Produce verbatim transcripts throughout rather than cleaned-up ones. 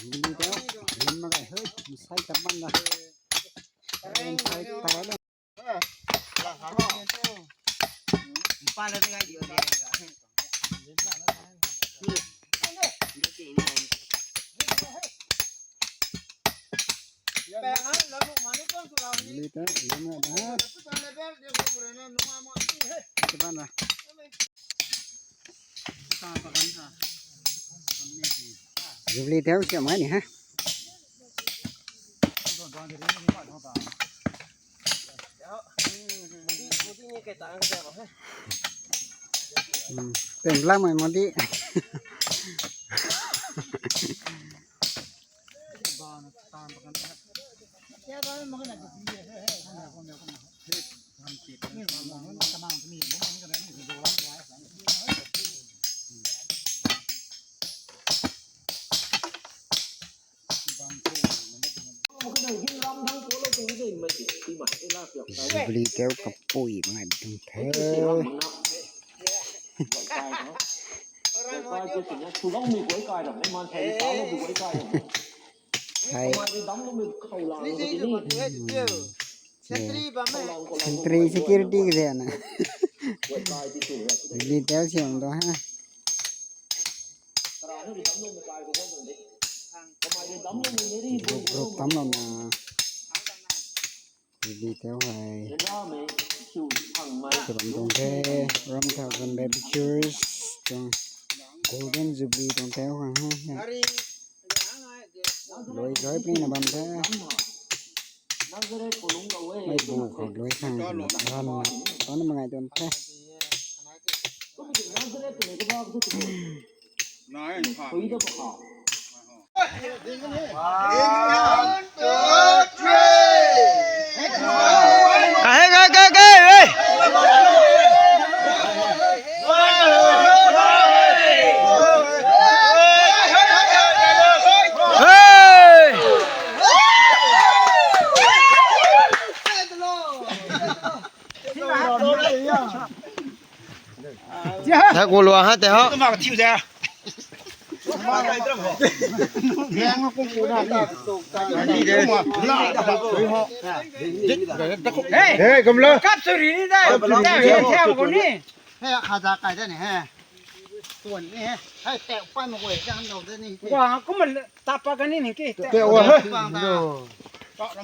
Video, lim mak ge, hei, sai tam bam da. Sai, sai, sai. Lita, lim mak da. Ita bam da. Jubilee teu siam ngai ni ha. Hmm, peng lang mai modi. Jubilee teu kapui ngai tung the. Hai. Sentry bam e. Sentry security ke na. Jubilee teu siam do ha. Group, group tam lou na. Jubilee teu hei. Tibam tuang the, one thousand baby cheers tuang. Golden Jubilee tuang teu khang ha. Lui lui puni na bam the. Mei bu khou lui khang ran na. Tan na mangai tuang the. One, two, three. Hey, hey, hey, hey, hey. Hey. Thak gu lua ha te ho. Hey, kumlo. Kap suri ni dai. Hey, haza kai da ni he. Tuan ni he. Hai, teu pan ma guay jang dau da ni. Wa, kumna tapa kani ni ki. Teu wa he.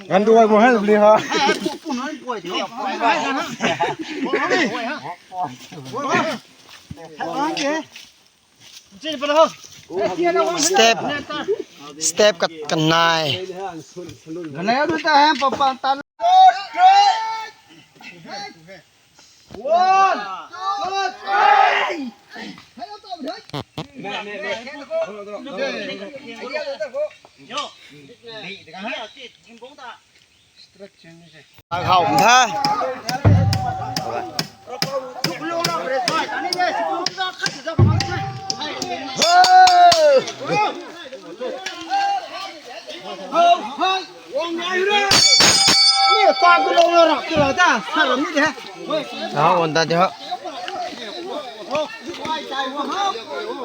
Gan duai mo he li ha. Hai, hai, pu, pu na guay de. Step, step ka, kanai. Kanai adu ta hai, papa ta. One, two, three. Hau tha. Hau, hau. Ni ta ku lo lo rak tu la ta, sa lam ni de. Hau, on ta de ho.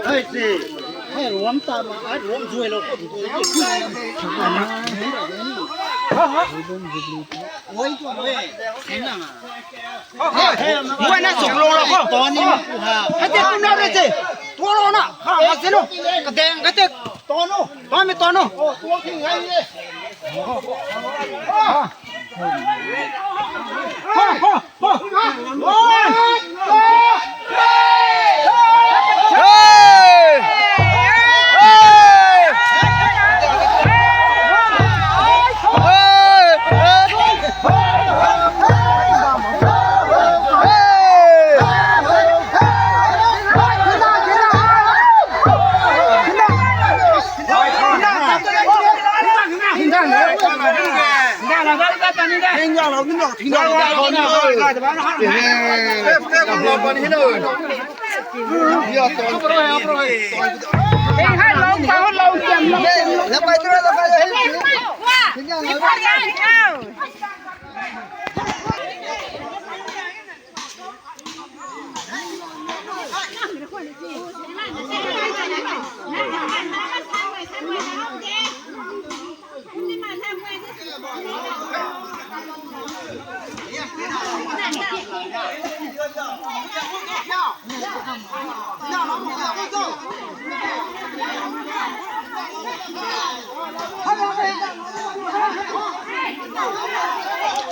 Hei si. Hei, ruam ta ma, ai ruam zui lo. Oi tu lo e. Hei na ma. Hei, hei, hei, na suk lo lo ko. To ni ku ha. Hei te tu na re te. Tu lo na. Ha, ha se lo. Ka deng ka te. To no. To mi to no.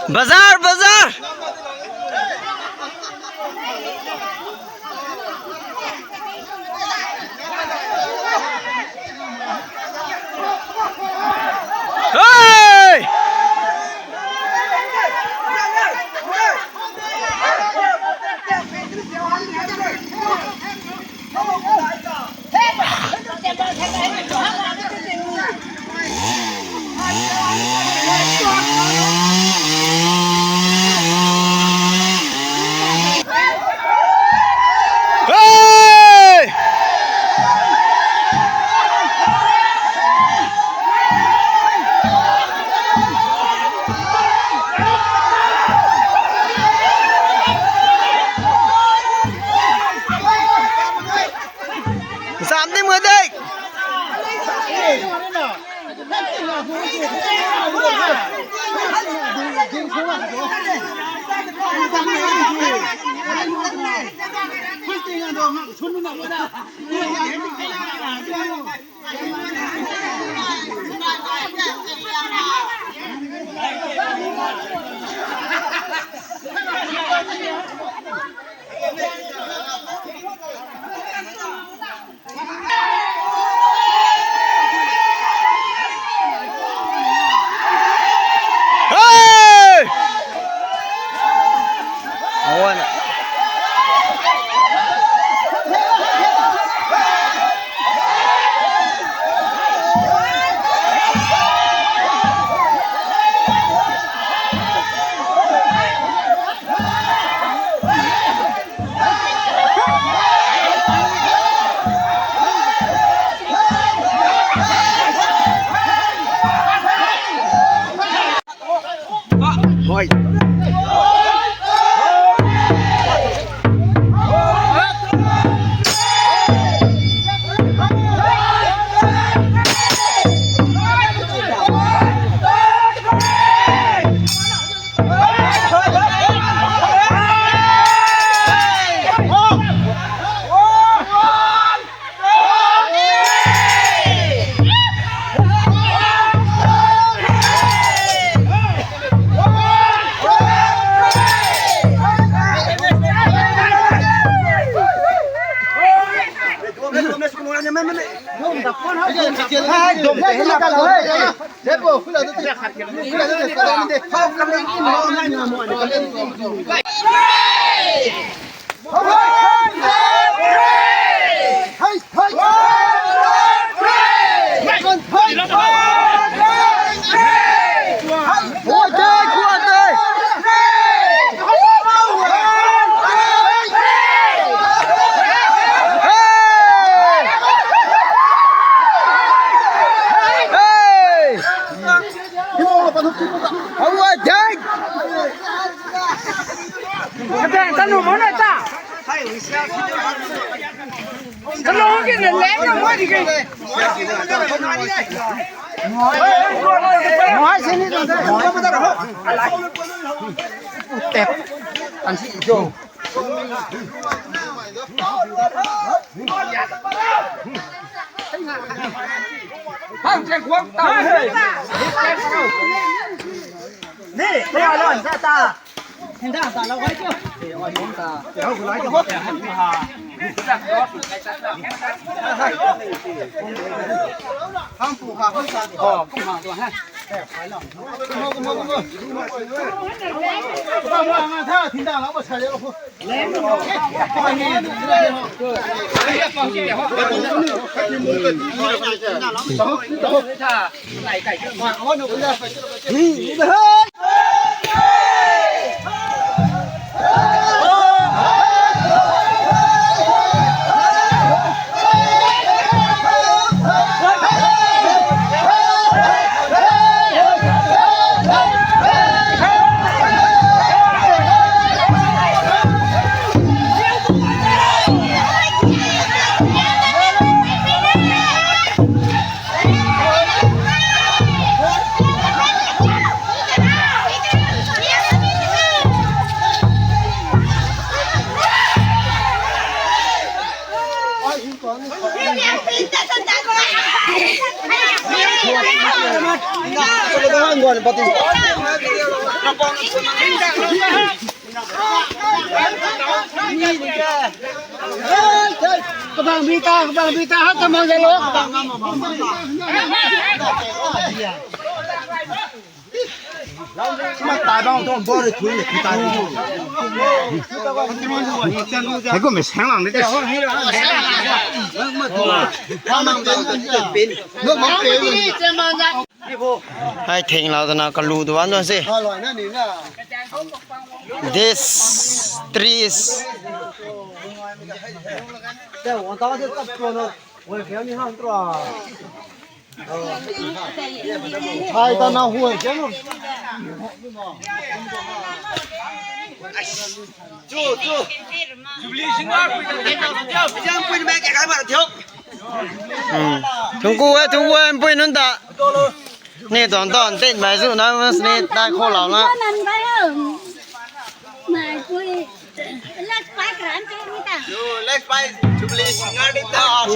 Bazar, bazar. Hey! Hey! Zam dim ngai de. Hey! Kabang bita, kabang bita, ha, tamang jalo. Mai tai bang tuang bor rui thui le, thui tai. Hei kum e sang lang de. Hai thing lau tana kalu tu wan tuan se. This trees. Hai ta na huai ke no. Thungku e, thungku e, pui nunc ta. Ni tuang tuang tin mai zu na mas ni tai khou lau na. Mai pui. Let's buy kran chu ni ta. Yo, let's buy Jubilee singer ni ta.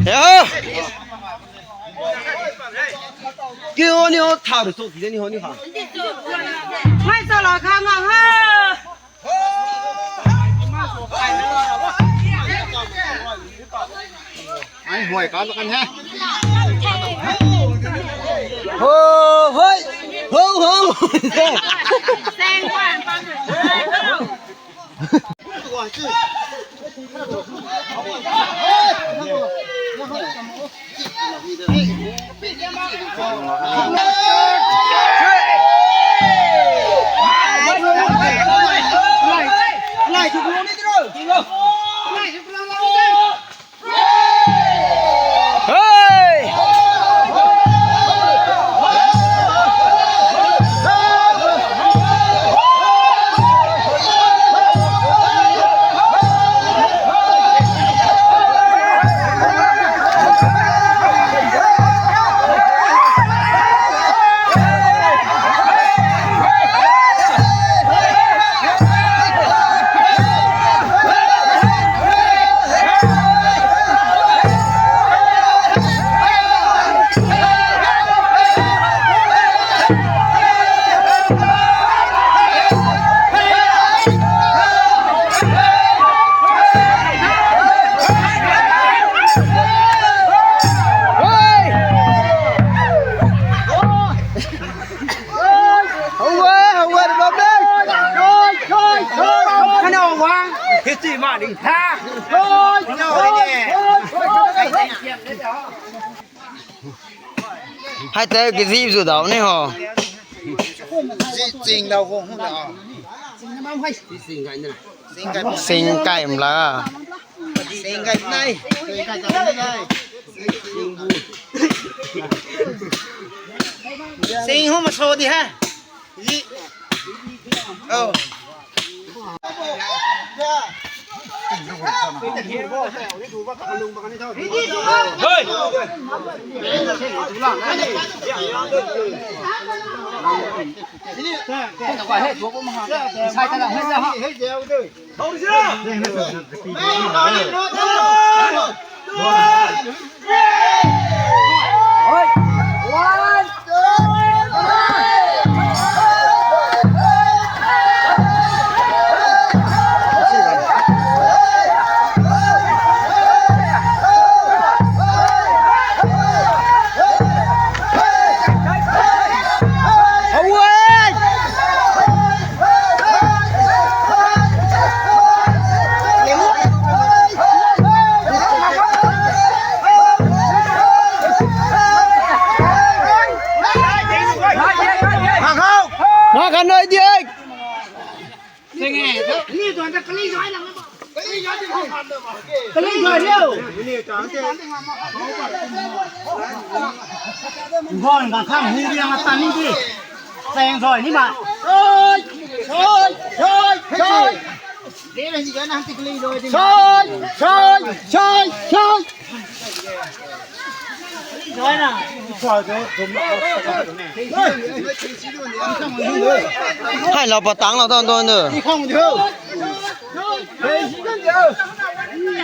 Ya. Kiu ni ho thau tu ki ni ho ni ha. Mai sa la kha ngang ha. Ai, huai ka kan he. Ho, hoi. Ho, ho. Hai tei kazip zu dau ni ho. Zi ching dau ho hu na. Sing kai mla. Sing kai nai. Sing hu ma so di ha. Zi. Oh. Nga kan noi di e. Gon ka khang hu riang a tan ni di. Seng zoi ni ma. Soi, soi, soi, soi. Soi, soi, soi, soi. Hai lau patang lau tan tuan de.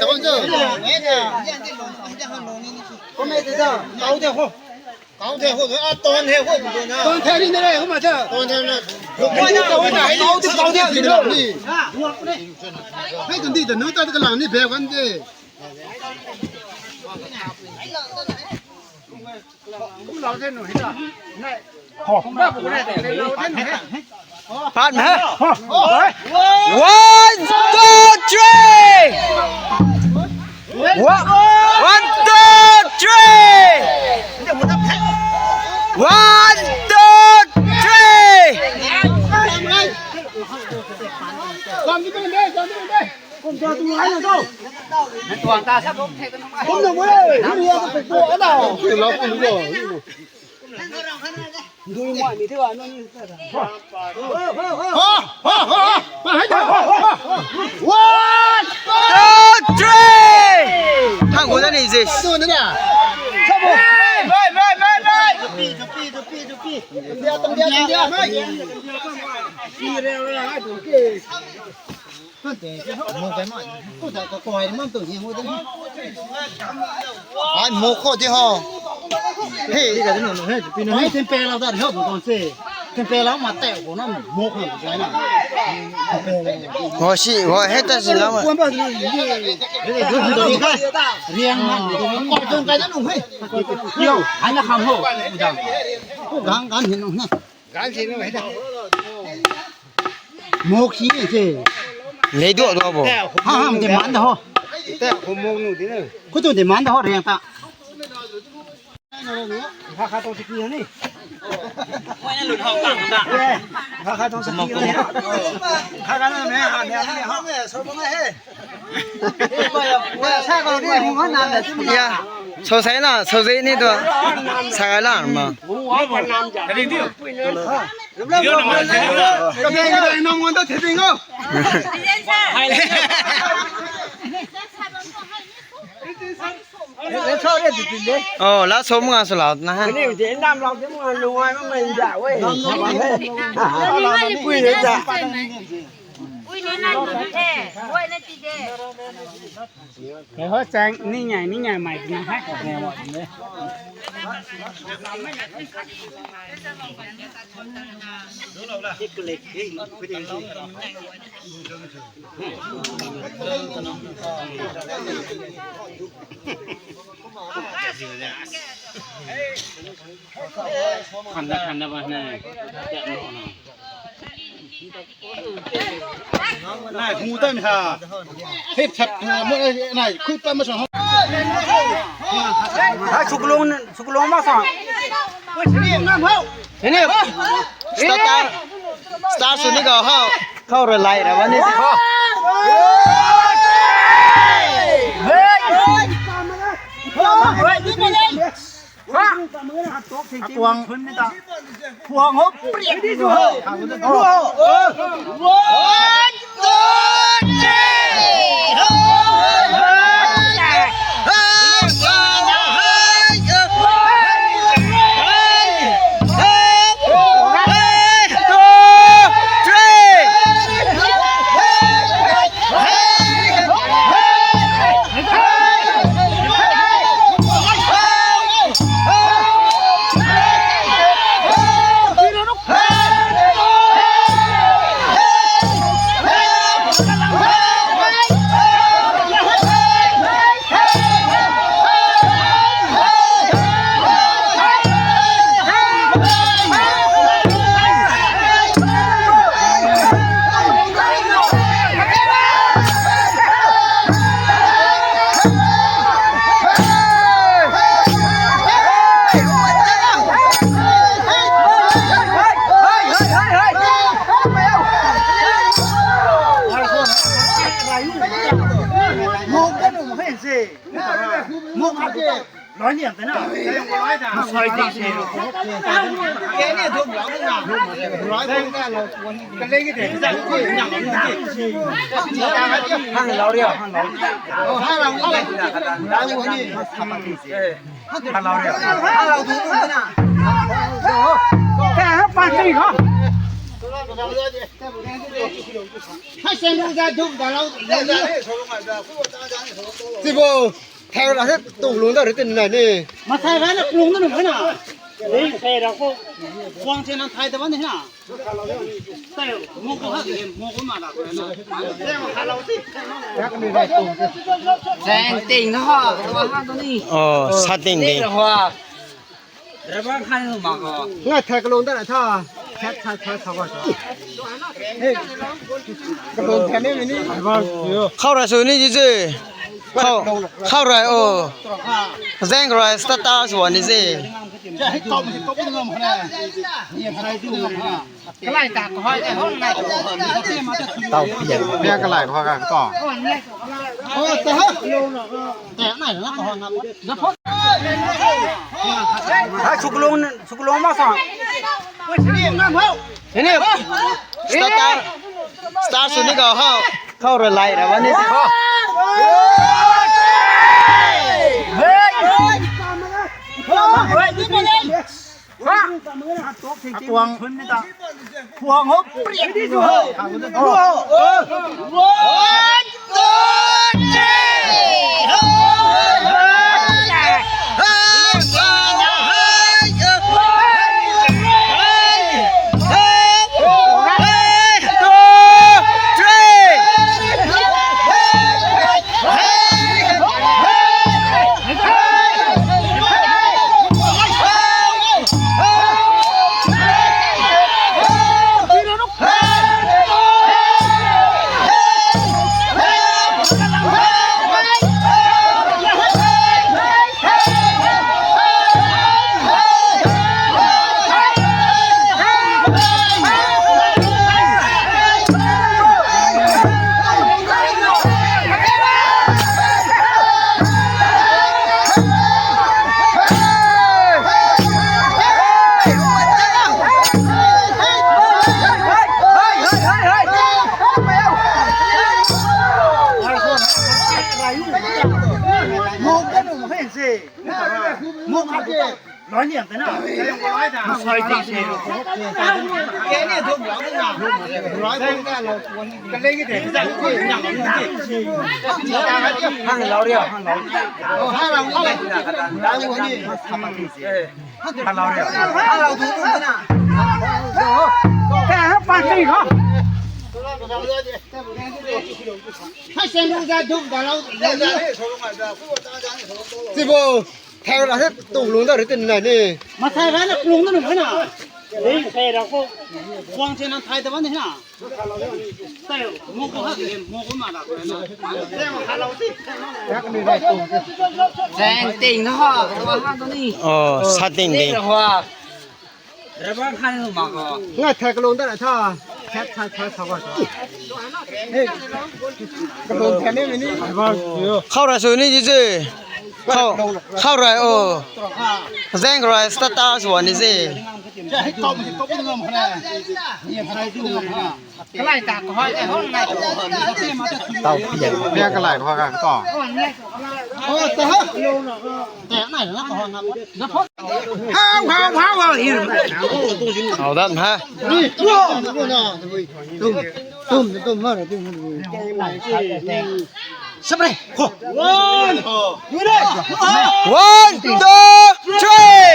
ta kon cho. Kau de ho. Kau de ho, a ton he ho bu na. Ton the ni na re, ho ma cha. Ton the na. Kau de, kau de, kau de ni. Hei kan di ta nu ta ka lang ni be kan de. Pat me. One, two, three. Lam di bang de, lam di bang de. Kum ta tu hai na do. Kum na mo le, ni ya ko ko na. Lau kum do. Ndui mai ni thiu a, nang ni ta. Ha, ha, ha, ha. One, two, three. Thang ko na ni je. Tu na na. Sabo. Bai, bai, bai, bai. Tupi, tupi, tupi, tupi. Tum dia, tum dia, tum dia. Pi re re, hai tu ke. Ai, mok khou di ho. Hey, ai, tempe lau dat ho, tu se. Tempe lau ma tei khou na mok khou di na. Ho si, ho he ta si lau ma. Riang man, ko tun kai na nung he. Yo, ai na kham ho. Gang, gang hin nung na. Mok hi se. Lei duak duak bo. Ha, ha, demand ho. Khou tu demand ho, riang ta. Ya, sosai na, sosai ni tu. Sagai la ma. Oh, la som nga sw lau na ha. Ui, ni nai ni the, ui, na ti de. Hei ho chang ni ngai, ni ngai mai na hai. Khanda khanda ba ne. Nai, hu ta mi ha. Hip chap, mo, nai, khui ta ma sa. Hai, suklong, suklong ma sa. Ni, star, star sw ni ga ha. Khou rui lai ra ba ni. Kuang, kuang ho, priak ni ho. Tibo, thai ra he tu lung da re tin na ni. Ma thai ra na lung da nu na. Ni thai ra khou. Kuang chen na thai da ban ni na. Sang ting na ha, wa ha to ni. Oh, sa ting ting. Ting na ha. Rabang khan ma ko. Ngai thai kalung da na tha. Thai, thai, thai, thai, thai. Hey. Kalung thai ni ni. Khou ra sw ni ji ji. Khou, khou ra o. Zeng ra status wa ni ji. Hey, kau, kau ni ngam khana. Ni thai ni ngam khana. Kalai ta kahoi e hon nai. Tau pian. Pian kalai kahoi ka to. Hai suklung suklung ma sa. Ini star star suni ka ha. Khou rui lai ra bam ni. Kuang kuang ho. Sibo, thau ra he tung lung da ri tin na ni. Mathai ra na lung da nu na. Ei, thai ra ko. Kuang che na thai da ban ni na. Thai mo ko ha, mo ko ma la ko na. Zang ting ha, ha to ni. Oh, sa ting ting. Ho. Rubber khan lu ma ko. Ngai thai kalung da na tha. Thai thai thai thai ko. Kalung thai ni ni. Khou ra sw ni ji ji. Khou khou ra o. Zang ra status wa ni ji. Kalai ta kahoi e hon nai. Tau pian. Pian kalai kahoi ka to. Hon nai. Oh, ta ha. Te nai na kahoi na. Hau hau hau hau hi. Hau dan ha. Tum tum tum ma tum. Sabre. One. One, two, three.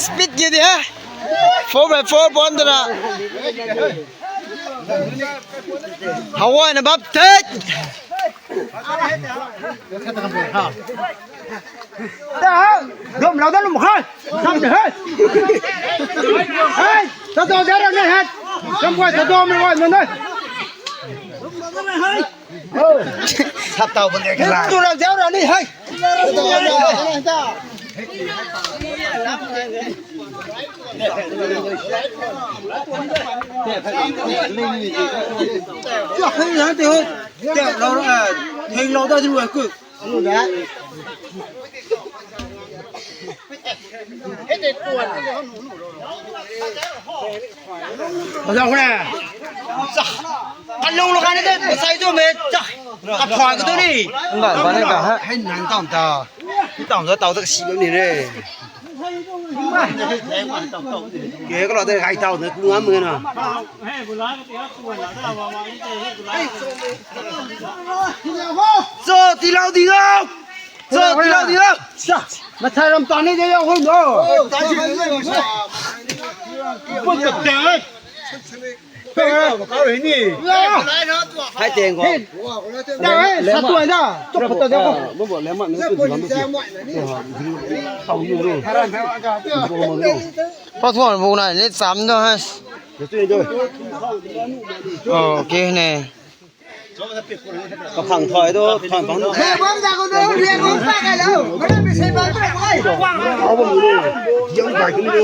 Speed ge di ha. Four by four bun dana. Hawa na bap tet. Dum lau da lum khai. Dum de hai. Hai, ta do da ra ne hai. Dum khai ta do me wai me ne. Sap tau bun de kala. Tu lau jao ra ni hai. Kalung lou kan de, sai tu me cha. Ka pha ka tu ni. Nda ba ne ka ha. Hai nan tam ta. Tam ta tau ta si ni re. Ke ka lo de gai tau na ku ngam na. Cho ti lau di ngau. Cho ti lau di ngau. Sa. Mathai ram ta ni de yau hui no. Pun ka tei. Pei ka kau hei ni. Hai teng ko. Dau hei, sa tuai na. Tuk pata dau ko. Bo bo, lemma na tu lam tu. Tau ni ni. Bo mo ni. Pathuan bu nai ni cham do ha. Okay ne. Kaphang thoi tu, phang phang. Liang bam da ko tu, liang bam pa ka lo. Mana bi sei bam pa ko. Au bam ni. Yang bai ni.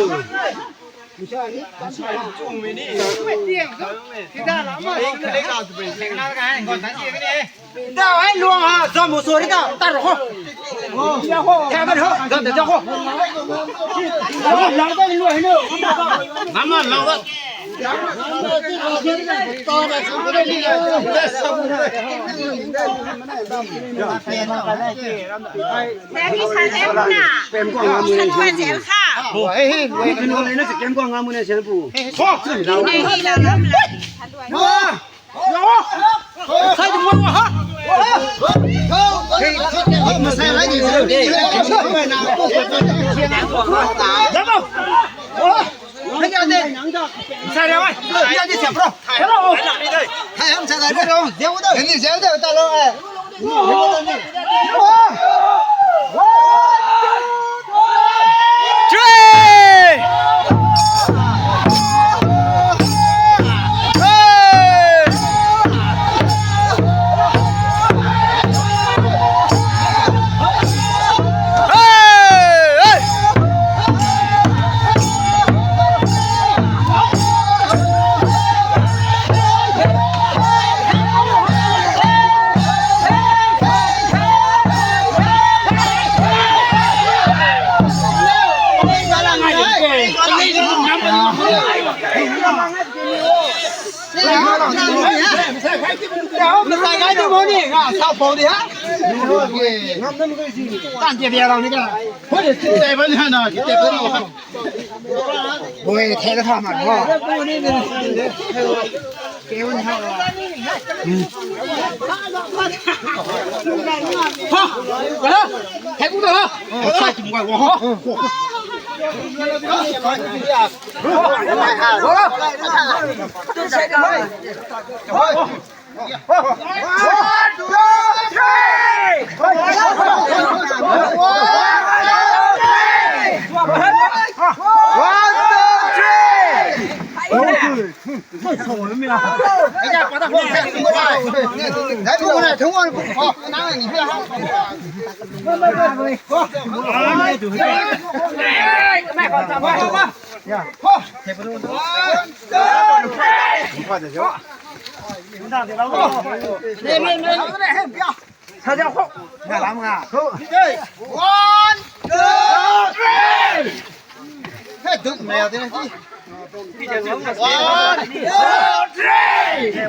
Dau hei luang ha, zam mo sori ta, ta ro. Kya ban ho, zam ta ho. Lau ta luang hei no. Nam na lau ta. Oi, the ka tha ma ho. Ha! Hello! Hey, ku da ha! Sai tum ga ho. One, two, three. Hey, don't mail them. One, two, three.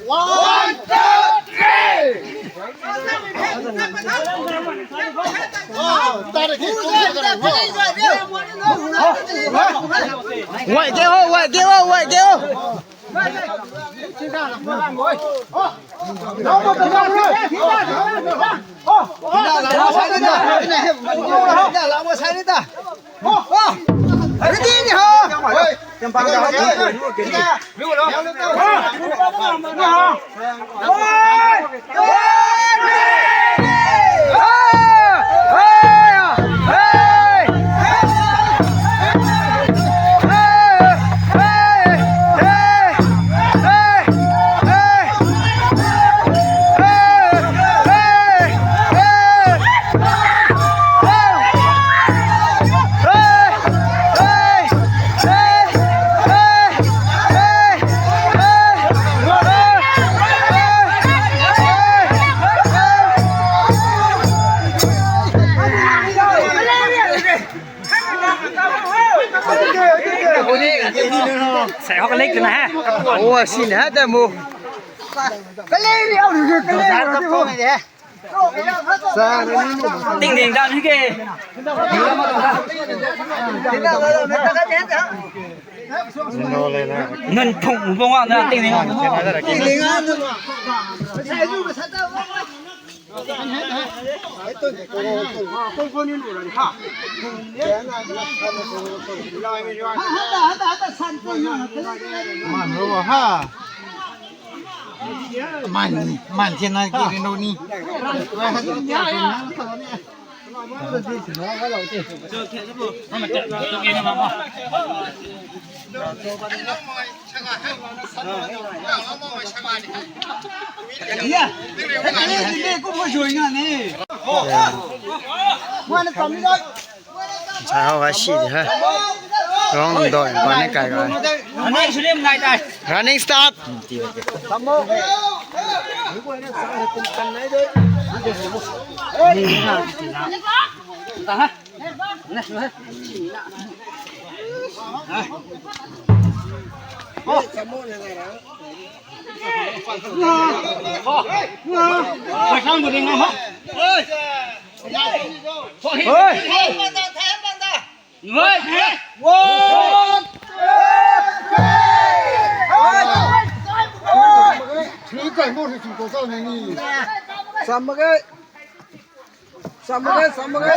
One, two, three. Wait, get out, wait, get out, wait, get out. Sai ho ka lek na ha. Oh, sin ha ta mu. Ting ding dan hi ke. Nun phung bong na ting ding. Man ro ha. Man, man chen na ki rin ro ni. Sa hou hai si di ha. Rong doi pa ni kai kai. Running start. Samage, samage.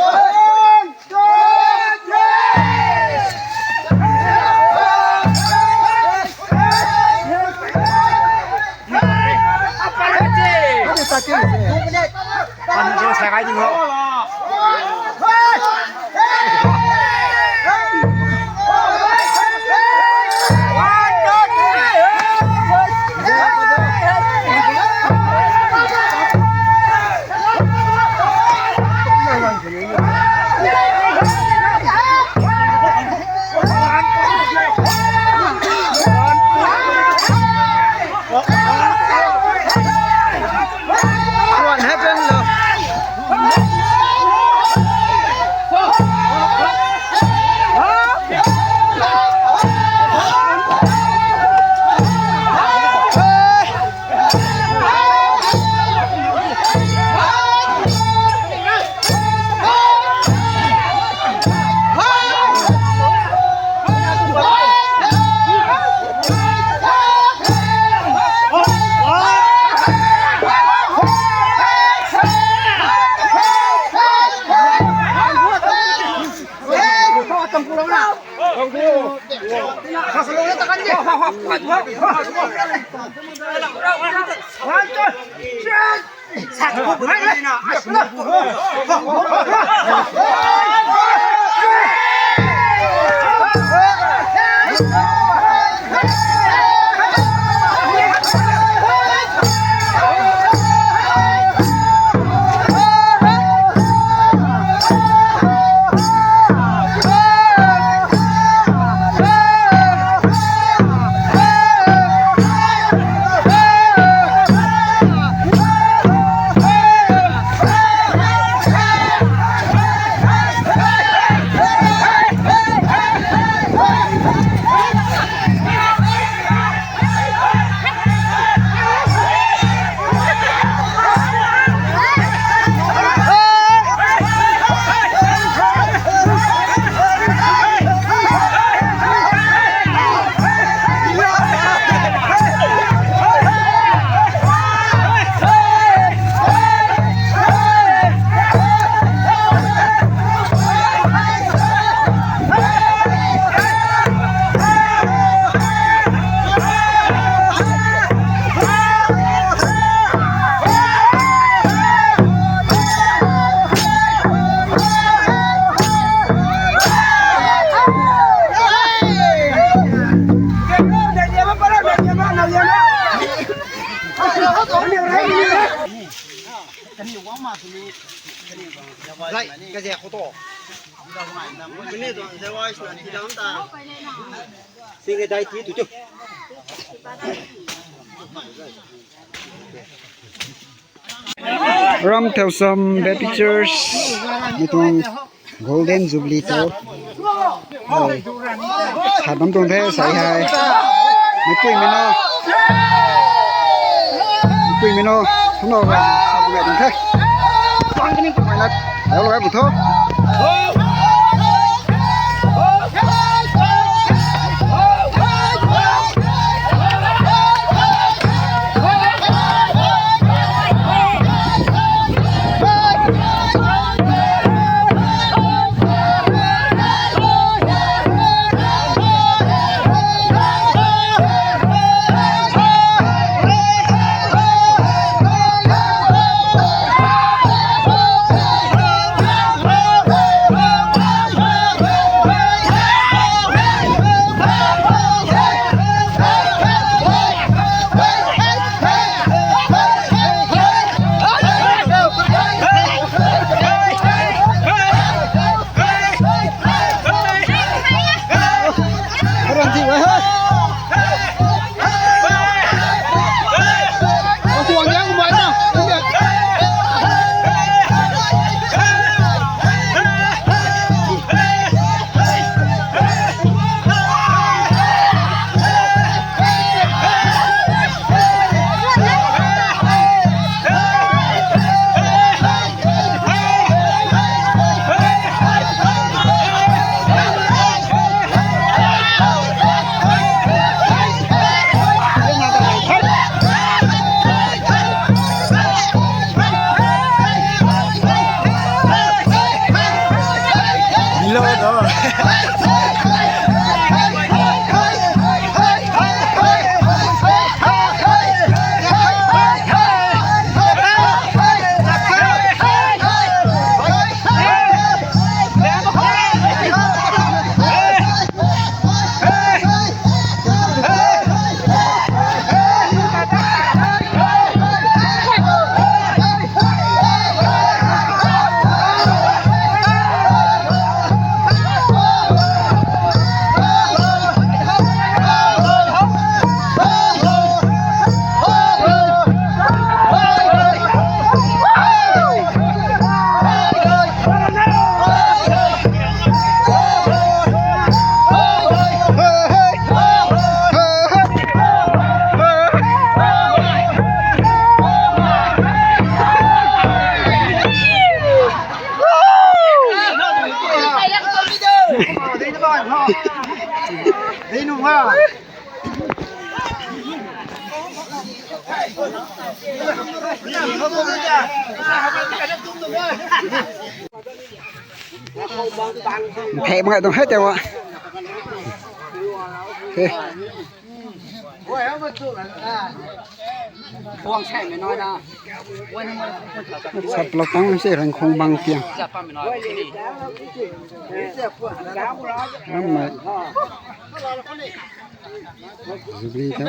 Ram Thewsam Baptist Church ni tuang Golden Jubilee tu. Sa bam tuang the, sa hei. Mipui mino. Mipui mino. Thumna ga sa bam tuang the. Pang kani pang na. Hello, hello, hello. Thei mak tuang hei tei wa. He. Sat lou tang se rang khong bang tiang. Ram mai. Jubilee tau.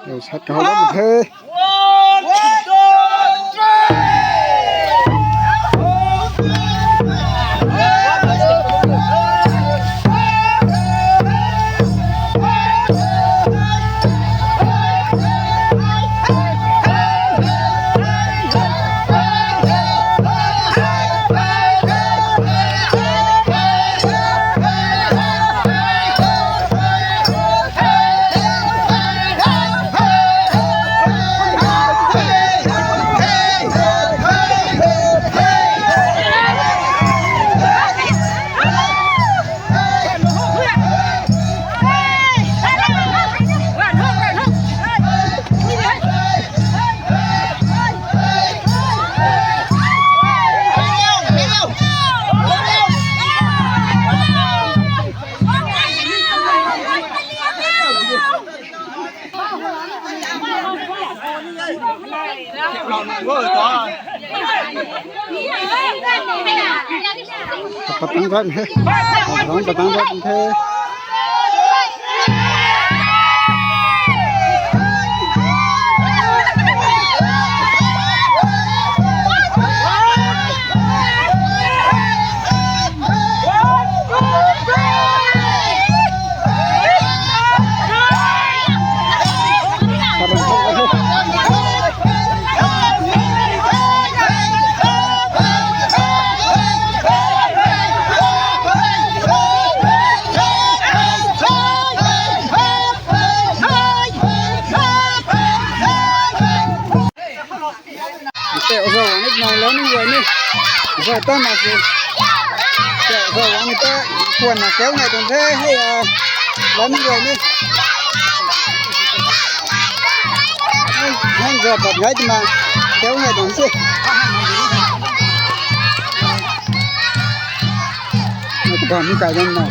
Yo, sat kahou lam the. Patang rat the. Patang, patang rat the. Tei zau wang ni nai lou ni guay ni. Zau tan na si. Tei zau wang ni ta kuan na keu ngai tuang the hei a. Lou ni guay ni. Hang zau pat ngai tina keu ngai tuang si. Nai ta bam ni kai dan na.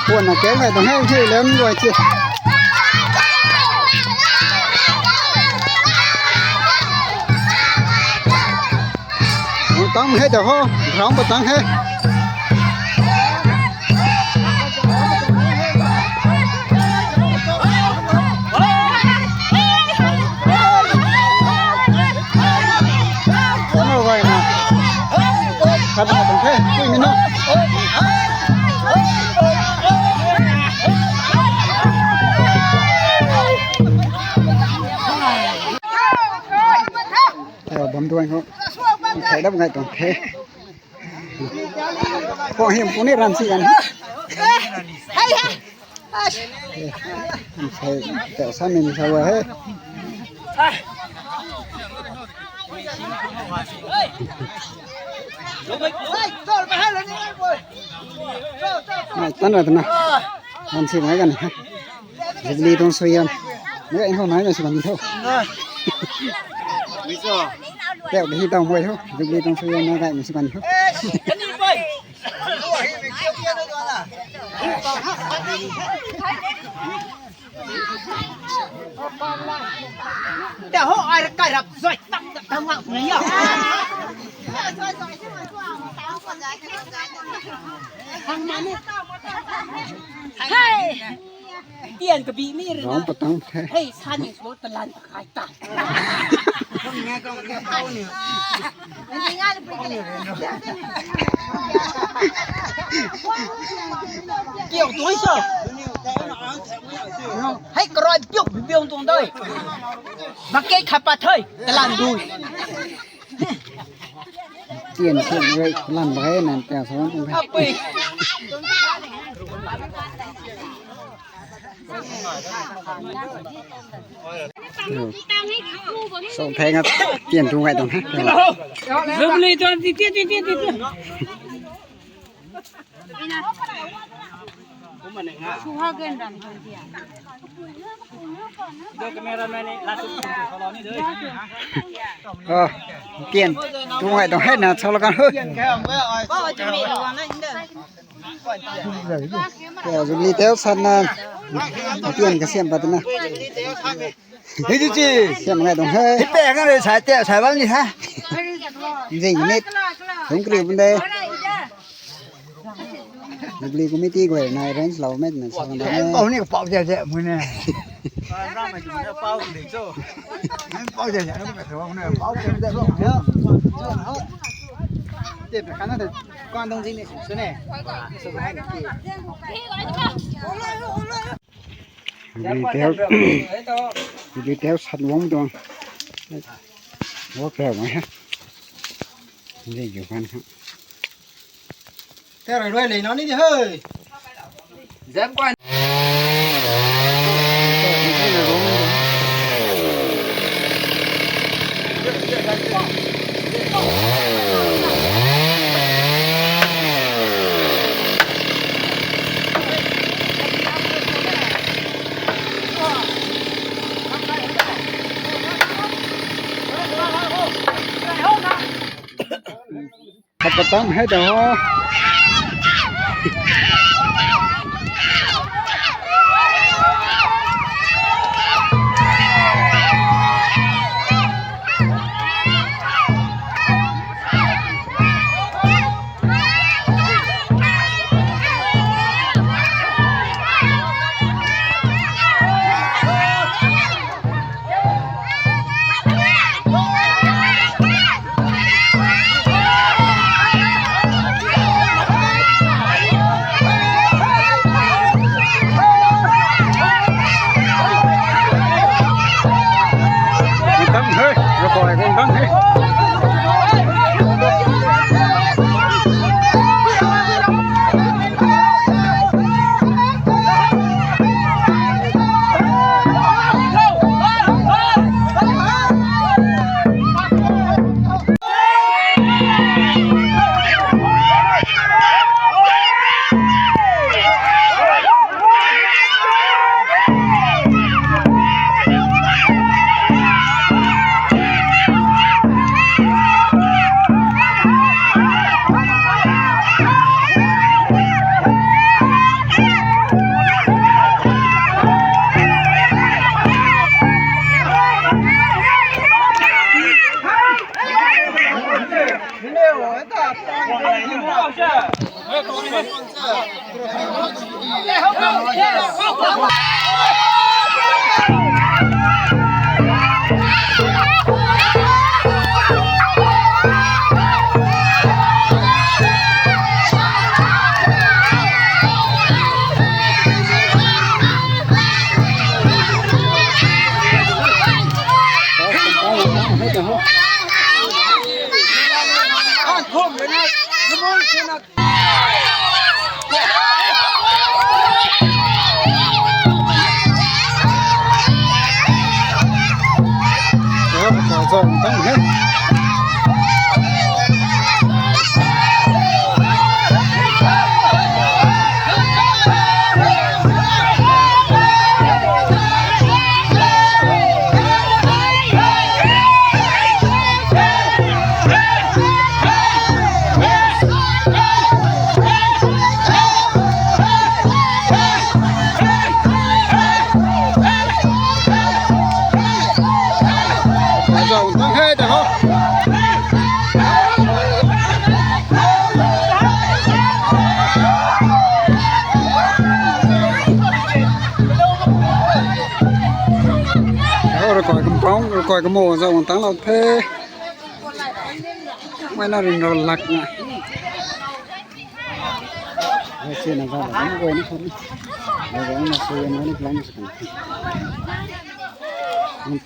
Kuan na keu ngai tuang hei hei lou ni guay si. Patang hei ta ho, ground patang hei. Kano vai na. Kano vai na. Hey, ui, mi no. Ayo, bam duan ho. Khai dap ngai tuang the. Khou him puni ran si gan. Hai, hai. Sai, tau sa min sa wa he. Nai, tan ra tana. Ram si mai kan ha. Jubilee tuang suaihiam. Nai, hou nai na si kan tho. Tau hi tau moi tho. Jubilee tuang suaihiam nai kai na si kan tho. Tei ho ai kai rap zoi tak tak tang ngak na ya. Hey! Tian kabi mi rui na. Rong patang the. Hey, sa ni so talan pakai ta. Kiu tuang so. Hei, karoi piu piu tuang doi. Baket khat pat thei, talan dui. Tian tian rui talan baket nan piang sa tuang the. Apui. So, thei nga tian tu ngai tuang he. Jubilee tuang ti, ti, ti, ti, ti, ti. Ah, tian tu ngai tuang he na, so la kan ho. Jubilee teu san na, tian kasiam pat na. Hei di chi. Siam ngai tuang he. Hei pe ngai le sai te, sai bam ni ha. Jing ni. Hung kri bun de. Jubilee committee guay na arrange lou met na sa na. Pau ni pau ze ze mu ne. Pau ze ze na pau ze ze. Te pe kana de. Kan dong jing ni su ne. Video teu, video teu sat wang tuang. Wo kau mai ha. Video kan ha. Teu rui rui le na ni di hei. Zam kwan. Khat katam hei ta ho. Rui koi kampang, rui koi kamo zau tang lou the. Mai na rin rou lak na. Ai, si na zau na, dam guay ni khou ni. Ai, guay na si na ni plan sa kan.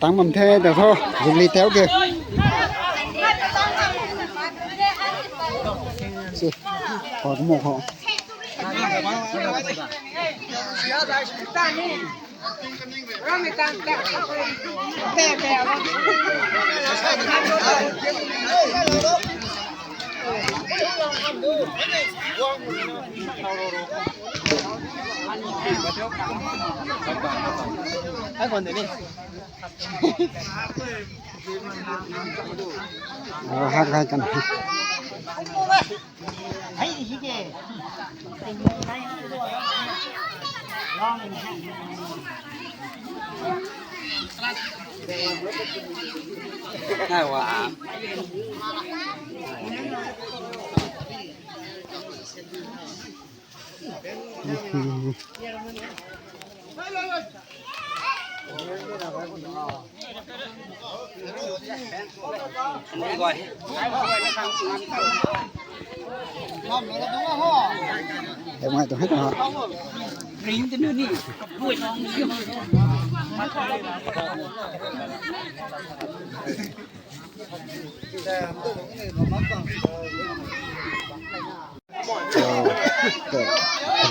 Tang bam the da tho, Jubilee teu ke. Si, koi kamo khou. Hak hai kan.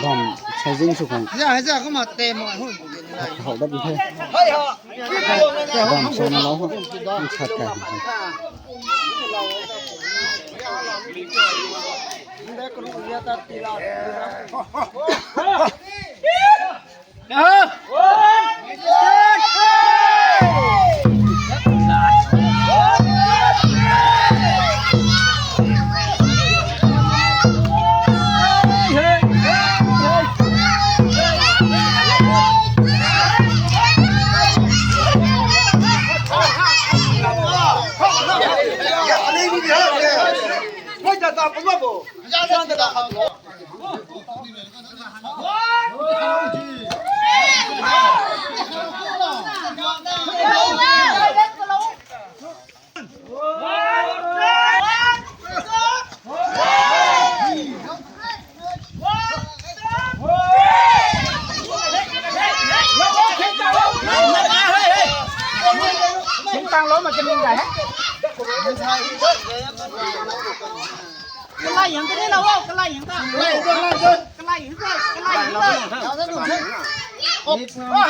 Bam saizing sw khang. Ya, ya, kumna tei mo hu. Hau dat the. Bam sana lau ho. Chat kai. Kalai yang tadi lau, kalai yang ta. Kalai yang ta, kalai yang ta. Hop. Hop.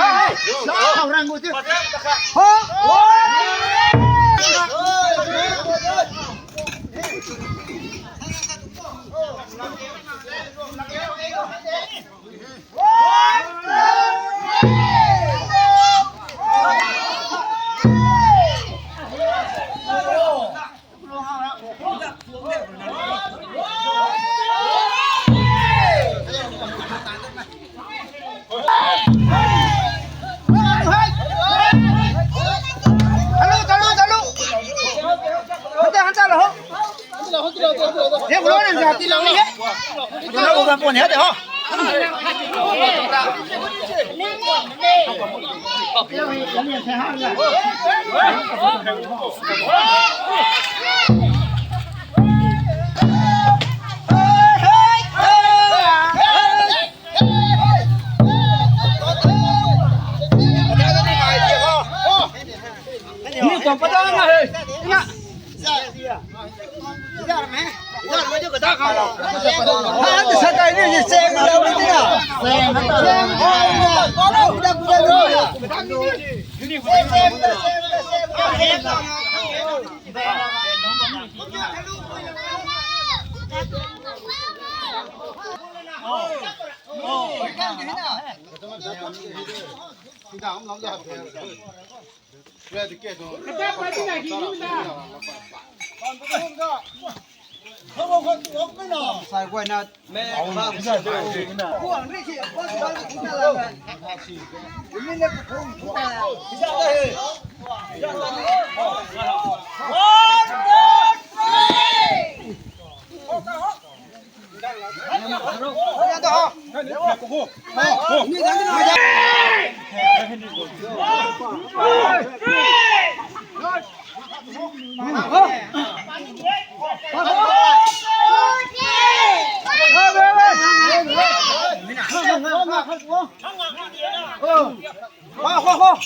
Hop.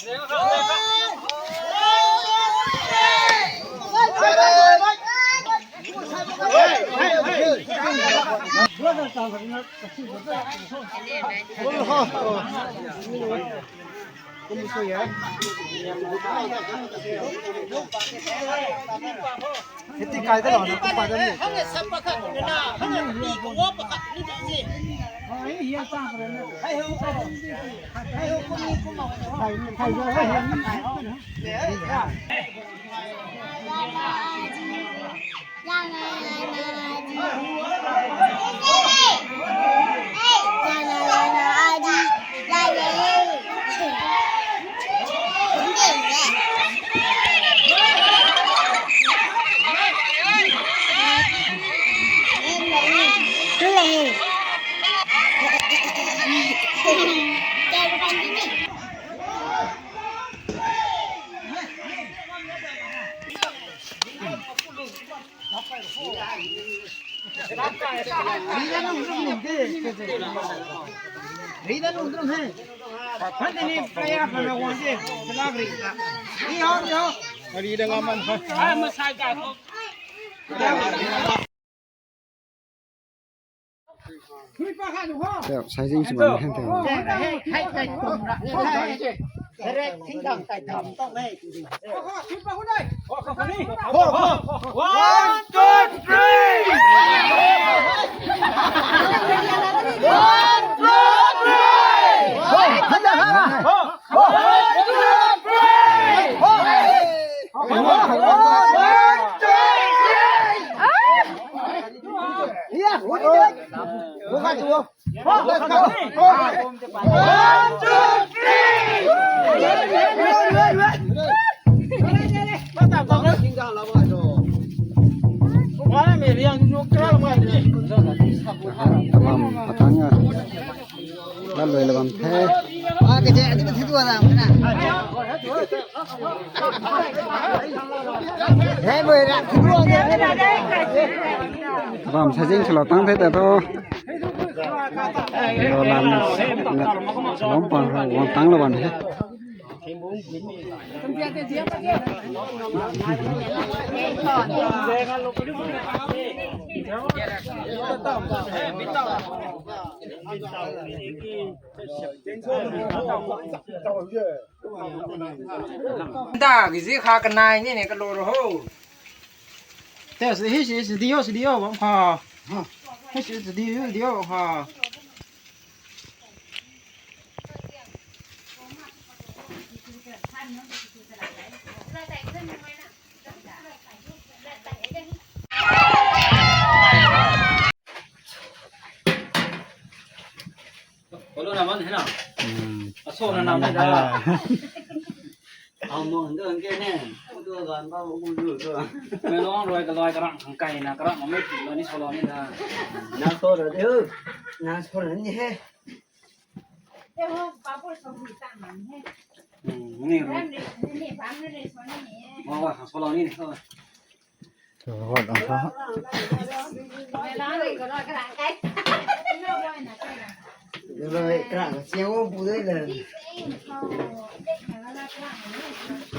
Teo, sizing sw bam hen teo. One, two, three. One, two, three. Lam patang a. Lam lui la bam the. Bam sa jing salo tang the ta tu. Lo lam na, na, salom pang ha, wang tang lo bam the. Da, kizi kha kanai ni ne kalo ro ho. Test hi si si dio si dio bam kha. Hi si si dio dio kha. Kolo na man hai na. Hmm. Aso na nam da. Amo ndo ke ne. Udo gan ba udo do. Me long roi ka loi ka rang thang kai na ka rang ma me ti lo ni solo ni da. Na so ra de. Na so ra ni he. Hmm, ni ro. Wa wa solo ni ni.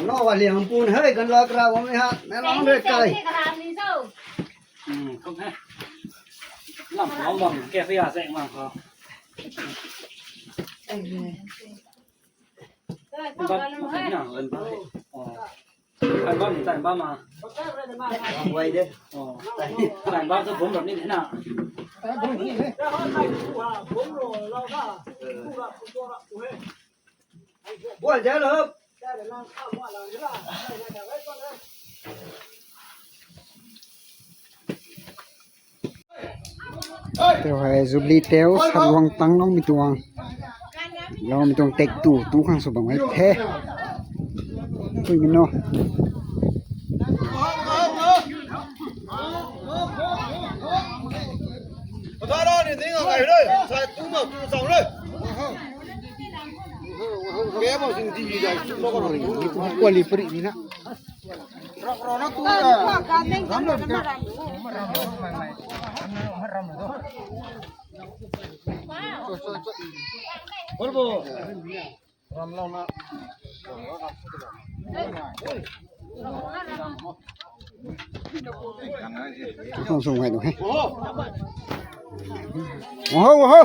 Lo wa liang pun hei kan lo kra wang ha, na long de kai. Hmm, không ha. Lam long bam ke ya se mang ko. Bam, na, bam. Oh. Tan bam, tan bam ma. Wai de. Oh. Tan bam tu bum bam ni na. Bum lo lo da. Bum lo lo da. Bum lo lo da. Bum lo lo lo da. Teu hei Jubilee teu sat guang tang lou mi tuang. Lou mi tuang tek tu, tu khang sw bam hei the. Tui mi no. Kuali pari ni na. Không sung hai đúng he. Oho, oho.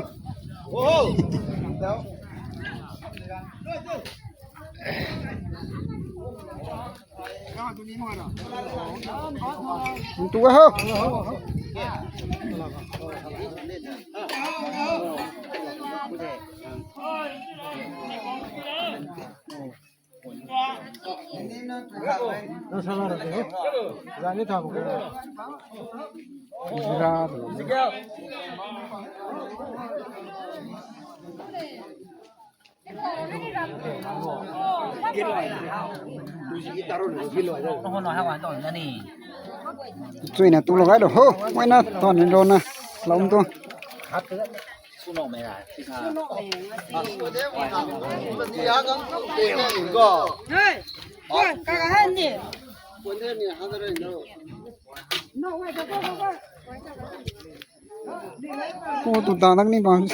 Tung tu ho. Chuina tu lo gai lo ho. Mai na ton ni lo na. Lom tu. Ô, tu ta tak ni bang.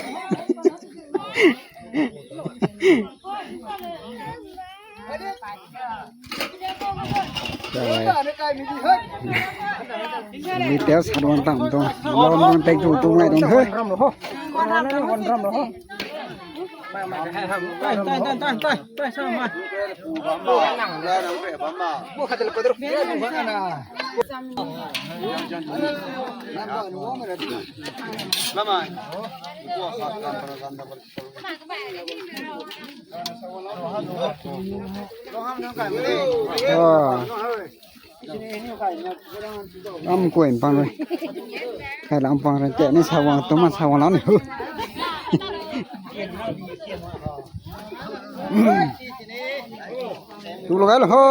Ni teo sa duan tang tu. Lom duan tek tu tu ngai dong he. Ram kuay pang rui. Kai lam pang rui. Tei ni sa wang tu ma sa wang lau ni. Tu lo gai lo ho.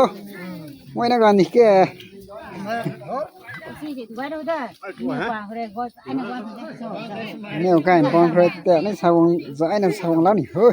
Mai na gan ni ke. Neu kai pang rui. Tei ni sa wang za ai na sa wang lau ni ho.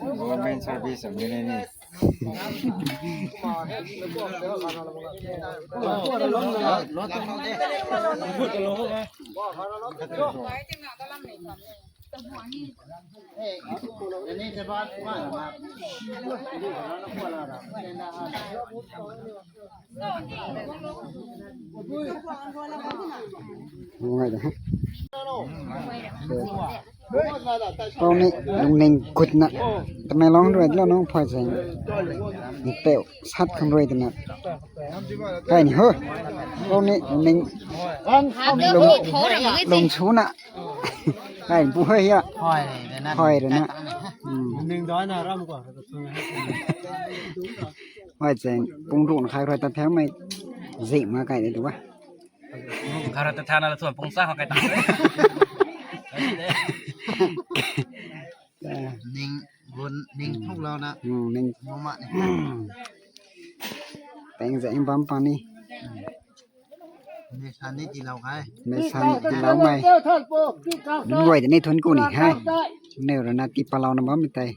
Government service am ni ni. Ngai da. Tau ni lungning kutna. Tamenglong rui lo nung phai zeng. Ni teu sat khang rui tina. Kai ni ho. Tau ni lungning lung lung chuna. Kai bu hoi ya. Hoi rui na. Hoi rui na. Hmm. Ning doi na ram ko. Hoi zeng pung run khai rui ta theu mei. Zik ma kai de tu ba. Kha ra ta thana la thuan pung sa ho kai ta. Ning lun ning thuk lau na. Hmm, ning. Mama ni. Teng zeng bam pang ni. Mei san ni ti lau kai. Mei san ni ti lau mei. Nunc guay de ni thun ku ni hai. Neu rui na ti palau na bam mei tei.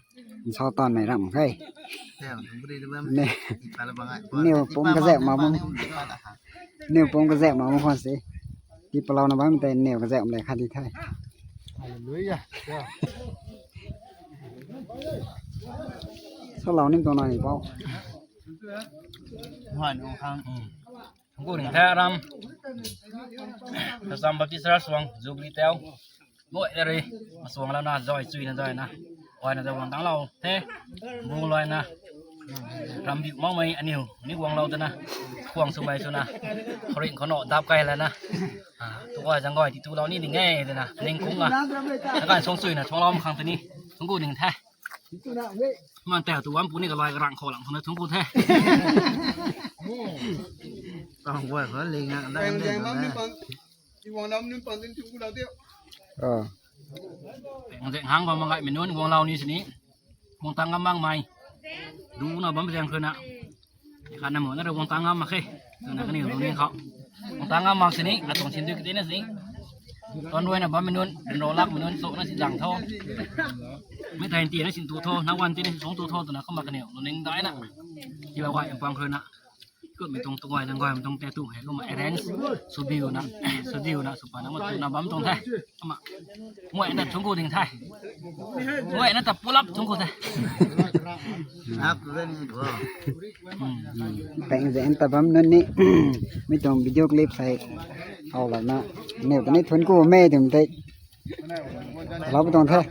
Nsau taanv mei ram khe. Teu, nung bri de bam. Ne. Ti pala bang ai. Neu pum kazek ma bam. Neu pum kazek ma bam khwan se. Ti palau na bam tei neu kazek ma le khat di the. Hallelujah. Sa lau nim tuang na ni pau. Hoi, nung khang. Thungku ning the ram. Assam Baptist Church suang Jubilee teu. Moi le ri. Suang lau na zoi chui na zoi na. Oi na zoi wang tang lau the. Bung loi na. Ram biu mau mei aniu ni guang lau tana. Khuang sw mei sw na. Khouring khou no dap kai la na. Ah, tu goi zang goi ti tu lau ni ding e tana. Ning kung a. Na kan suang chui na suang lau ma khang tani. Thungku ning the. Man teu tu wam pu ni ka loi ka rang khou lang khou na thungku the. Tang guay khou ling a, dai Peng dai zeng dai bam ni dai. Pang. Ti wang lam ni pang tin thungku lau diu. Ah. Peng zeng hang bam ma gai mei nunc guang lau ni sini. Guang tang gam bang mei. Du na bam zeng khou na. Khatna mo na rui guang tang ngam mak khe. Twna kaniw lungning khou guang tang ngam mak sini, atuang sin dui kati na sini. Tuan ruina bammei nunc, rau lakmei nunc, chuna si zang tho. Mei thai tina sin tu tho, na wan tina sin song tu tho, twna kumna kaniw lungning daina. Tiba guay mpang khou na. Kummei tuang tuang guay, nang guay mei tuang te tu hei, kumna arrange, sudiuna, sudiuna, supana, ma tuna bam tuang the. Kumna, muay na thungku ding the. Muay na ta pull up thungku the. Peng zen ta bam nunc ni, mi tuang video clip hei, hau lana, neu ta ni thun ku me tum te, lau tuang the.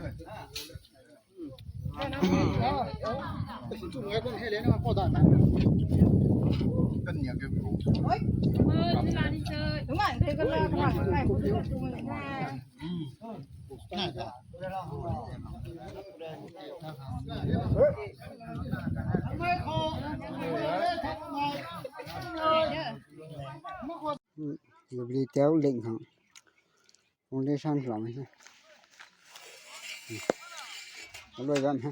Gubli teu ling hang. Foundation lam he. Aloi gam he.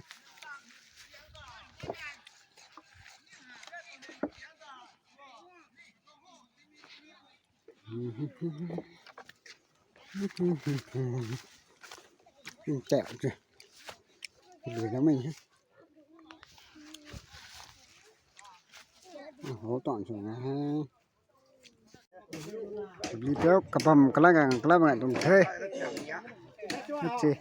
Teu chu. Lui gam he. Ho tan chu na he. Li teu kabam kalai gang kalai bang tum the. Achi.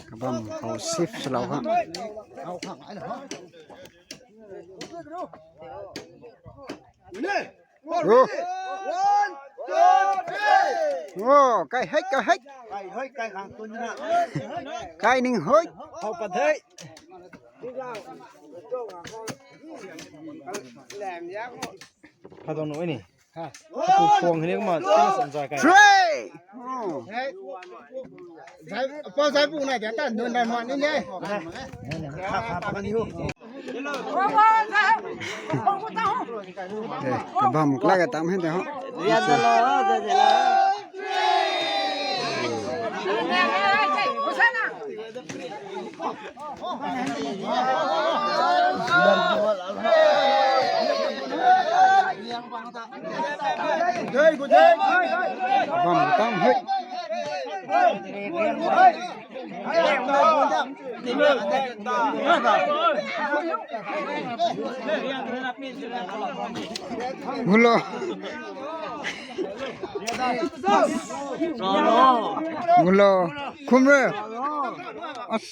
Kabam khou shift swlou ha. Ro. One, two, three. Wo, kai hei, kai hei. Kai hei, kai khang tun na. Kai ning hoi. Hau pat hei. Pha tuang nui ni. Ha. Pha tuang phuang hei ni kumna, kumna san zai kai. Three. Oh. Zai, pa zai pu na dia ta nun dan man ni ne. Kha, kha, pa kan hiu. Kabam kalai ka tam hei de ho. Bam tam hei. Mulo. Mulo. Kumre. As.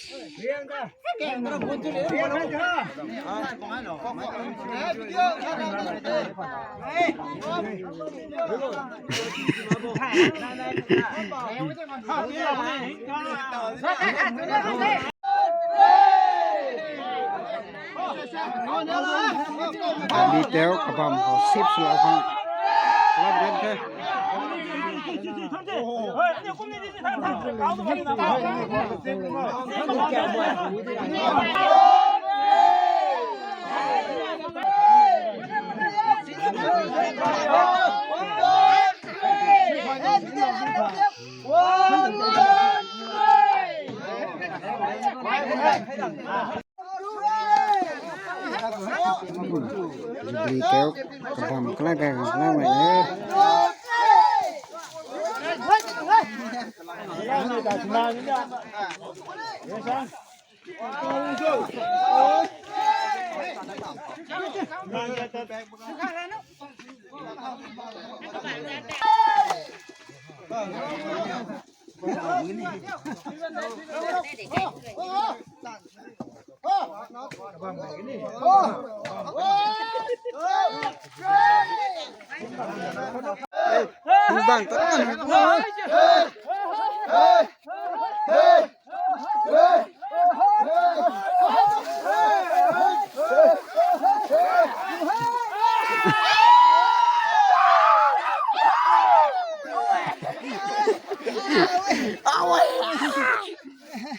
Li teu kabam khou sip swlou khang. Club red the. Jubilee teu kabam kalai kai kabam kalai mei e. Bang ta.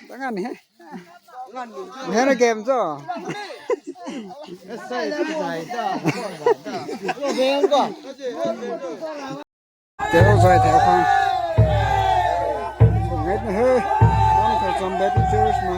Tangan ni. Hena game cho. Teu zai teu khang. Ngai na he. Tam teu cham Baptist Church na.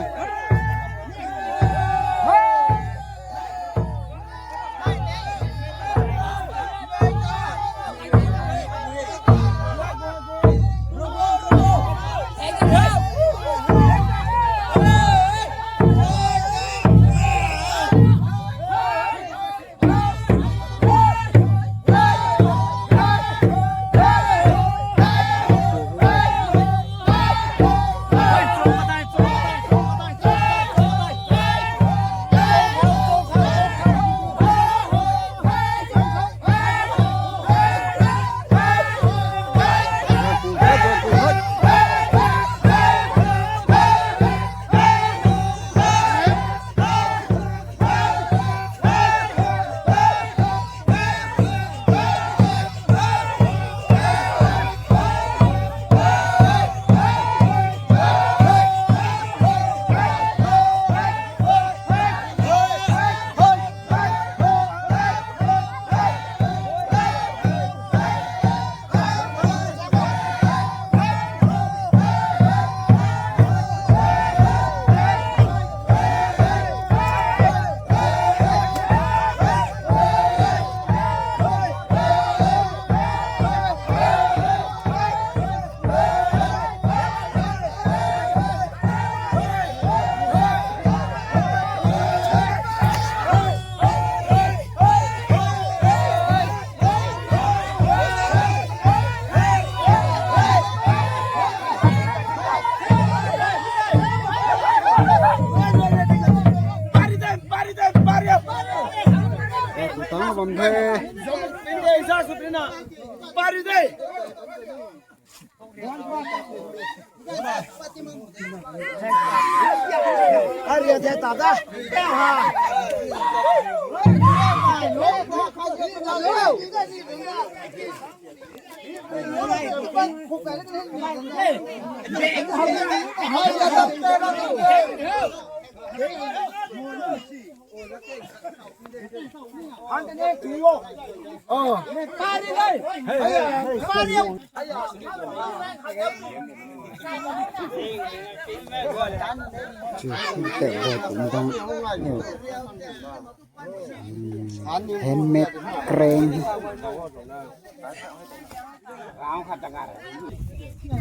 Handmade crane.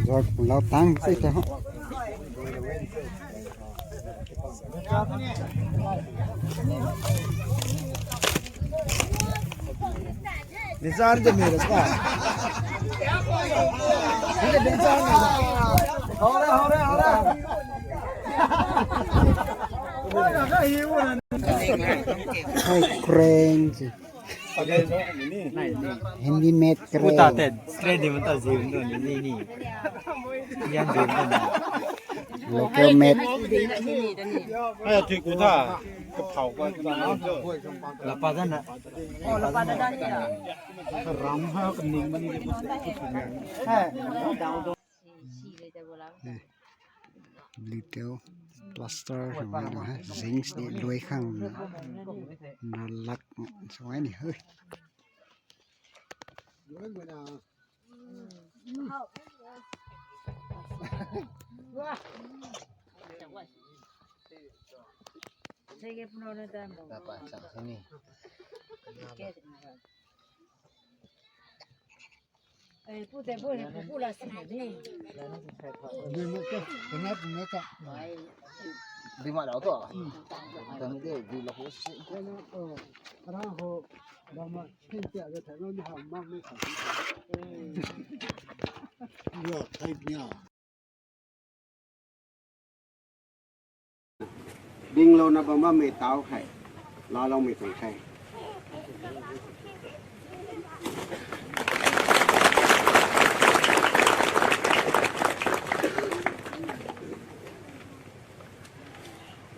Zat lau tang si ta. Nishan ke mere ka. Nishan mere. Ho raha, ho raha, ho raha. Hai crane si. Handmade crane. Uta te, straight di mata zim do ni ni. Yang zim do ni. Local made. Ai, tui ku tha. Ka phau ka. Lapa dan na. Oh, lapa dan na. Ram ha ka ning mani. Hai. Little plaster, zinc ni luai khang na lak sa ni hei. Dinglouna bam bammei tau khe, laaloumei tuang khe.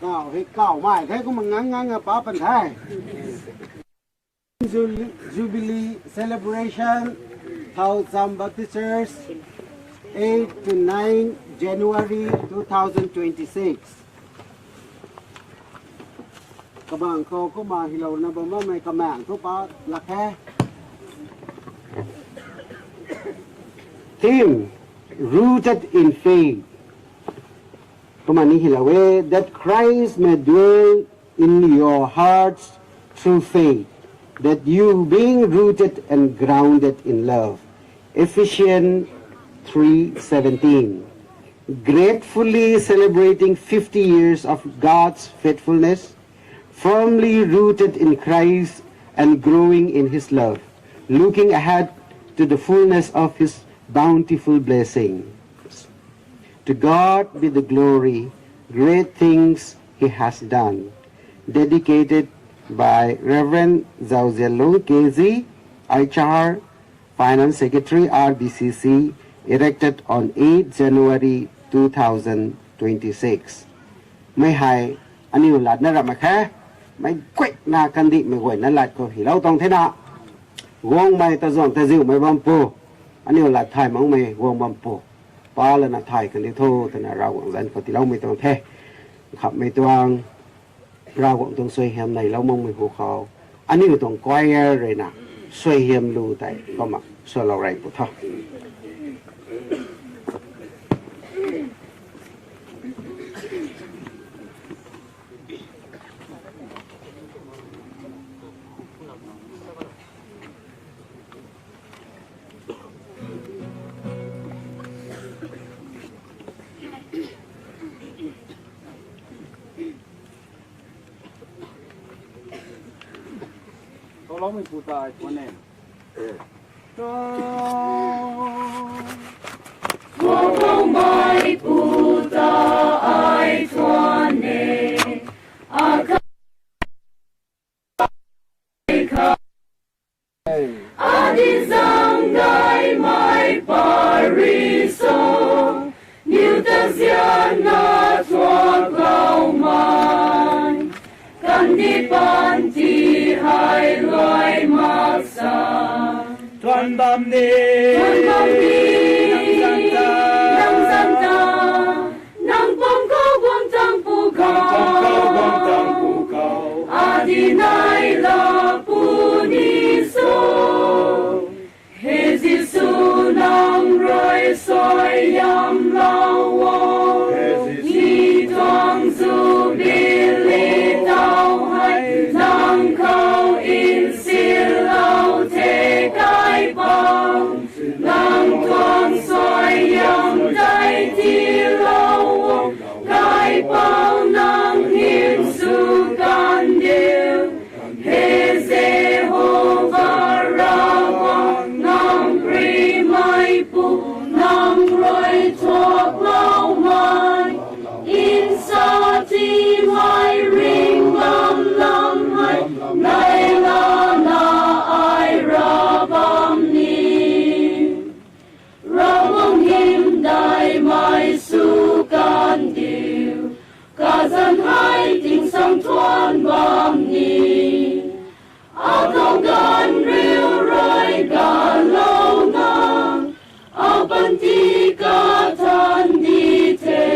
Kau hei kau mai the, kumna ngang ngang a pa pan the. Ju-, Jubilee celebration, Thau Cham Baptist Church, eight to nine January two thousand twenty-six. Kabang khou kumna hilouna bam bammei kamang thu pa lak khe. Theme, Rooted in Faith. Kumna ni hilou e, that Christ may dwell in your hearts through faith, that you, being rooted and grounded in love. Ephesians three seventeen. Gratefully celebrating fifty years of God's faithfulness, firmly rooted in Christ and growing in His love, looking ahead to the fullness of His bountiful blessings. To God be the glory, great things He has done. Dedicated by Reverend Zhao Zhenlong K Z, H R, Finance Secretary, R B C C, erected on eighth January two thousand twenty-six. Mei hei aniu latna ramh mak khe, mei guayna kandihmei guayna lat khou hilou tuang the na. Guangmei ta zuang ta ziumei bam pu, aniu lat thay makmei guang bam pu, pa lana thay kandi tho twna Ravguangc zanc khou tiiloumei tuang the. Khamhmei tuang Ravguangc tuang suaihiam neilou makmei hu khou, aniu tuang choir ruina suaihiam lu tei kumna swlou rey pu tho. Tolou mei pu ta ai tuan e. Tolou mei pu ta ai tuan e. Akai kha Bam ni. Bam ni. Nang zan ta. Nang zan ta. Nang pam khou guang tang pu khou. Nang pam khou guang tang pu khou. Adi nai la pu ni so. He Jisu nang rui suai yam lou o. He Jisu. Mi tuang Jubili tau hei. Nang khou nsilou the Kaipouc. Nang tuang suai yam tei tiilou o, Kaipouc nang hym sw kan diu. He Jihova Ravguangc, nang primei pu, nang rui thuakloumei. Nsa tiimei ringh bam lam hei, nai lana ai ra bam ni. Ravguangc hymdaihmei sw kan diu, kazanc hei tingsaeng thuan bam ni. Akhou ganv riu rui ganlouna, apanty kathan di the.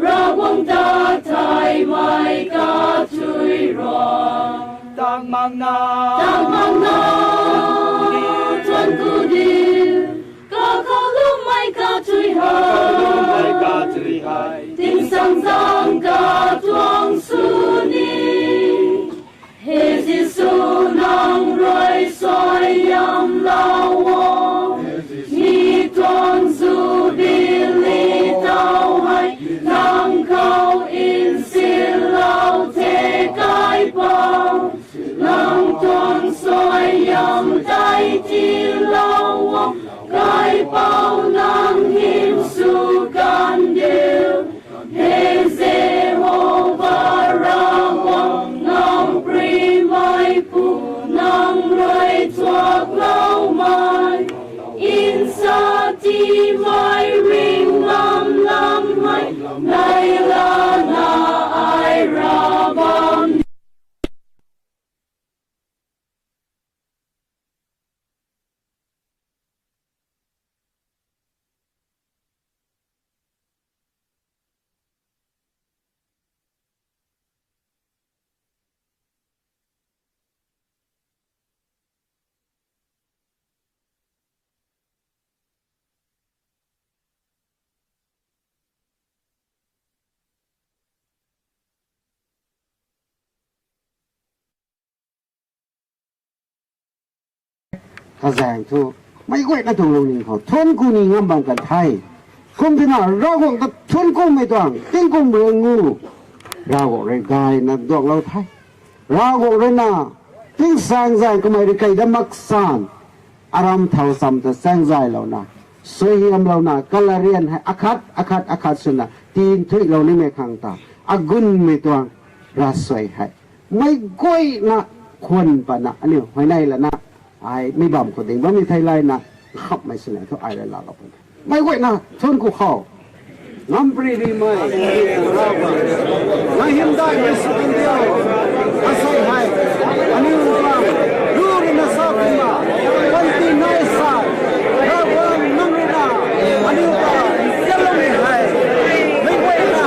Ravguangc ta thaymei kathuic rui. Tang makna. Tang makna. Thuancku diu. Kakhou lummei kathuic hei. Kakhou lummei kathuic hei. Tingsaeng zaeng katuang sw ni. He Jisu nang rui suai yam lou o. Mi tuang Jubili tau hei, nang khou nsilou the Kaipouc. Nang tuang suai yam tei tiilou o, Kaipouc nang hym sw kan diu. He Jihova Ravguangc, nang primei pu, nang rui thuakloumei. Nsa tiimei ringh bam lam hei, nai lana ai ra bam ni. Kazaeng thu, meic guayna tuang lungning khou thuancku ni ngam bam kan the. Kum tina Ravguangc ta thuanckumei tuang tingkum riang ngu, Ravguangc rui gayna duanglou the. Ravguangc rui na tingsaeng zaeng kamei rui kei dat mak san, aram thau cham ta chaeng zaylouna, suaihiamlouna, kalarian hei akhat akhat akhat swna tinthuihlou nimei khang ta, agunmei tuang ravsuai hei meic guayna khwan patna aniu huayney lana, ai mi bam khou ding bammei theilayna, khamhmei swna thu ai rui laalou puni. Meic guayna thuancku khou, ngampri rimei, na hymdaihmei sw kan diu. Asei hei, aniu ta, ru rui na sa kumna, panty nai sa, Ravguangc nang rui na, aniu ta, nzianloumei hei, meic guayna,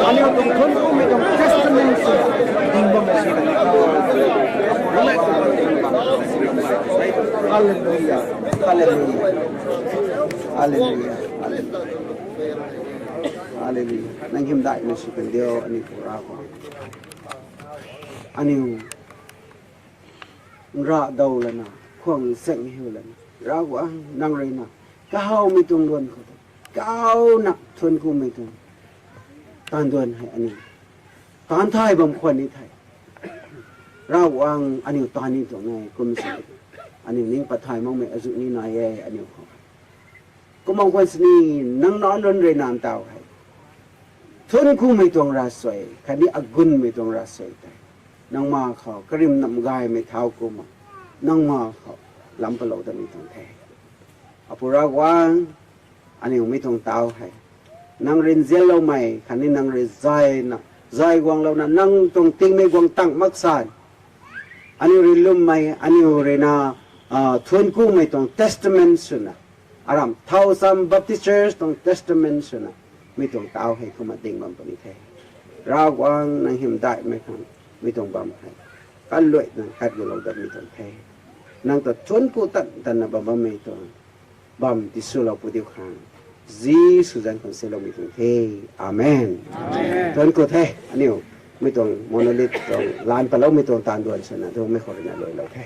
Aniu tuang thuanc kumei tuang testament sw ding bam si. Hallelujah. Hallelujah. Hallelujah. Hallelujah. Hallelujah. Nang hymdaihmei sw kan diu, aniu Pu Ravguangc. Aniu nra dau lana, khwang zang hiu lana, Ravguangc nang rui na kahawmei tuang luan khou tei, kauna thuanc kumei tuang taanv duan hei aniu taanv thay bam khwan ni the. Ravguangc, aniu taanv ni tuang e kum si, aniu ning pat thay makmei azuh ni nai e aniu khou. Kumna khwan sini, nang nac nunc rui na ntaw hei thuanc kumei tuang ravsuai khatni agunmei tuang ravsuai tei nangma khou karim nam gaymei thau kumna nangma khou lam palou datmei tuang the. Apu Ravguangc, aniu mi tuang taw hei nang rui nzianloumei khatni nang rui zayna, zay guanglouna nang tuang tingmei guang tang mak san, aniu rui lwmmei, aniu rui na, ah, thuanc kumei tuang testament swna, aram Thousam Baptist Church tuang testament swna, mi tuang taw hei kumna ding bam puni the. Ravguangc, nang hymdaihmei khang mi tuang bam hei kaluaina khat gulou datmei tuang the. Nang ta thuanc ku tan tanna bam bammei tuang bam tiswlou pu diu khang, Jisu zanc khou siloumei tuang the. Amen. Thuanc ku the. Aniu mi tuang monolith tuang lan paloumei tuang taanv duan swna thu mei khou rui na luailou the.